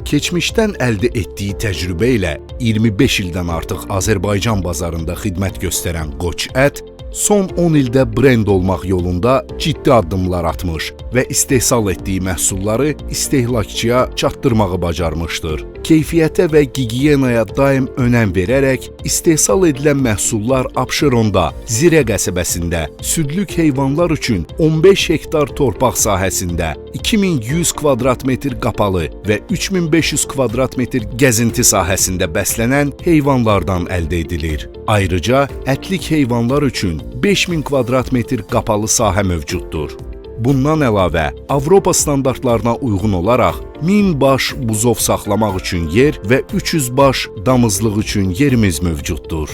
Keçmişdən əldə etdiyi təcrübə ilə 25 ildən artıq Azərbaycan bazarında xidmət göstərən Qoç Ət son 10 ildə brend olmaq yolunda ciddi addımlar atmış və istehsal etdiyi məhsulları istehlakçıya çatdırmağı bacarmışdır. Keyfiyyətə və gigiyenaya daim önəm verərək istehsal edilən məhsullar Abşeronda, Zirə qəsəbəsində südlük heyvanlar üçün 15 hektar torpaq sahəsində 2100 kvadrat metr qapalı və 3500 kvadrat metr gəzinti sahəsində bəslənən heyvanlardan əldə edilir. Ayrıca ətlik heyvanlar üçün 5000 kvadrat metr qapalı sahə mövcuddur. Bundan əlavə, Avropa standartlarına uyğun olaraq 1000 baş buzov saxlamaq üçün yer və 300 baş damızlıq üçün yerimiz mövcuddur.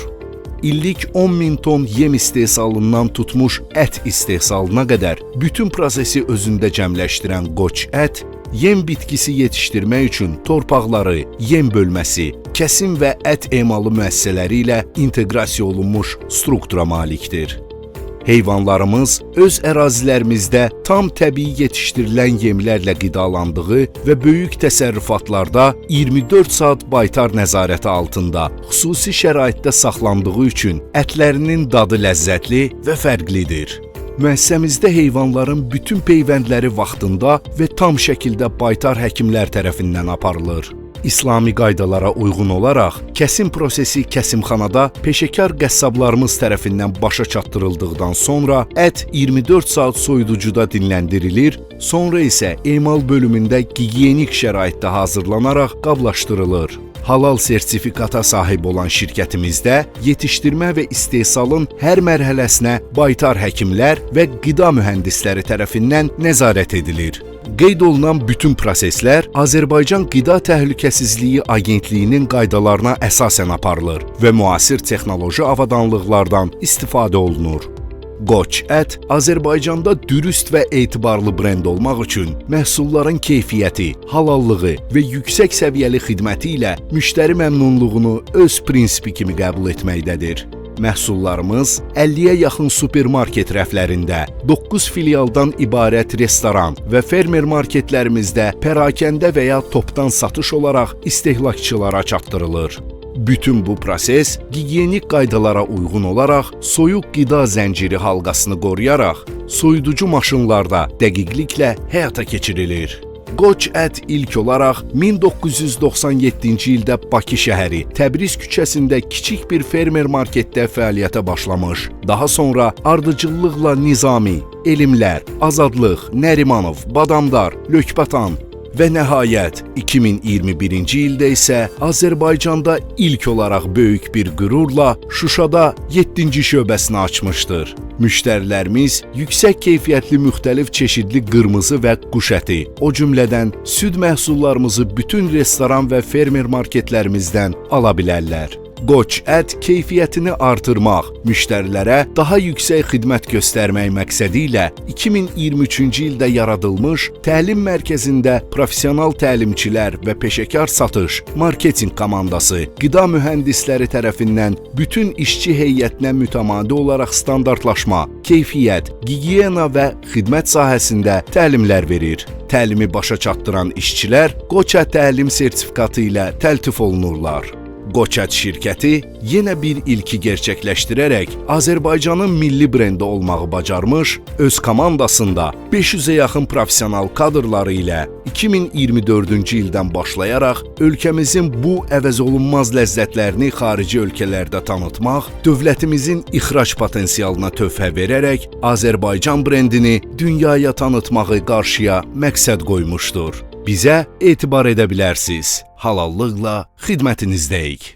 İllik 10.000 ton yem istehsalından tutmuş ət istehsalına qədər bütün prosesi özündə cəmləşdirən Qoç Ət, yem bitkisi yetişdirmək üçün torpaqları, yem bölməsi, kəsim və ət emalı müəssisələri ilə inteqrasiya olunmuş struktura malikdir. Heyvanlarımız öz ərazilərimizdə tam təbii yetişdirilən yemlərlə qidalandığı və böyük təsərrüfatlarda 24 saat baytar nəzarəti altında xüsusi şəraitdə saxlandığı üçün ətlərinin dadı ləzzətli və fərqlidir. Müəssisəmizdə heyvanların bütün peyvəndləri vaxtında və tam şəkildə baytar həkimlər tərəfindən aparılır. İslami qaydalara uyğun olaraq kəsim prosesi kəsimxanada peşəkar qəssablarımız tərəfindən başa çatdırıldıqdan sonra ət 24 saat soyuducuda dinləndirilir, sonra isə emal bölümündə gigiyenik şəraitdə hazırlanaraq qablaşdırılır. Halal sertifikata sahib olan şirkətimizdə yetişdirmə və istehsalın hər mərhələsinə baytar həkimlər və qida mühəndisləri tərəfindən nəzarət edilir. Qeyd olunan bütün proseslər Azərbaycan Qida Təhlükəsizliyi Agentliyinin qaydalarına əsasən aparılır və müasir texnoloji avadanlıqlardan istifadə olunur. Qoç Ət Azərbaycanda dürüst və etibarlı brend olmaq üçün məhsulların keyfiyyəti, halallığı və yüksək səviyyəli xidməti ilə müştəri məmnunluğunu öz prinsipi kimi qəbul etməkdədir. Məhsullarımız 50-yə yaxın supermarket rəflərində, 9 filialdan ibarət restoran və fermer marketlərimizdə pərakəndə və ya topdan satış olaraq istehlakçılara çatdırılır. Bütün bu proses gigiyenik qaydalara uyğun olaraq soyuq qida zənciri halqasını qoruyaraq soyuducu maşınlarda dəqiqliklə həyata keçirilir. Qoç Ət ilk olaraq 1997-ci ildə Bakı şəhəri, Təbriz küçəsində kiçik bir fermer marketdə fəaliyyətə başlamış. Daha sonra ardıcıllıqla Nizami, Elmlər, Azadlıq, Nərimanov, Badamdar, Lökbatan və nəhayət 2021-ci ildə isə Azərbaycanda ilk olaraq böyük bir qürurla Şuşada 7-ci şöbəsini açmışdır. Müştərilərimiz yüksək keyfiyyətli müxtəlif çeşidli qırmızı və quş əti, o cümlədən süd məhsullarımızı bütün restoran və fermer marketlərimizdən ala bilərlər. Qoç Ət keyfiyyətini artırmaq, müştərilərə daha yüksək xidmət göstərmək məqsədi ilə 2023-cü ildə yaradılmış təlim mərkəzində professional təlimçilər və peşəkar satış, marketinq komandası, qida mühəndisləri tərəfindən bütün işçi heyətinə mütəmadi olaraq standartlaşma, keyfiyyət, gigiyena və xidmət sahəsində təlimlər verir. Təlimi başa çatdıran işçilər Qoç Ət təlim sertifikatı ilə təltif olunurlar. Qoç Ət şirkəti yenə bir ilki gerçəkləşdirərək Azərbaycanın milli brendi olmağı bacarmış, öz komandasında 500-ə yaxın professional kadrları ilə 2024-cü ildən başlayaraq ölkəmizin bu əvəzolunmaz ləzzətlərini xarici ölkələrdə tanıtmaq, dövlətimizin ixrac potensialına töhfə verərək Azərbaycan brendini dünyaya tanıtmağı qarşıya məqsəd qoymuşdur. Bizə etibar edə bilərsiniz. Halallıqla xidmətinizdəyik.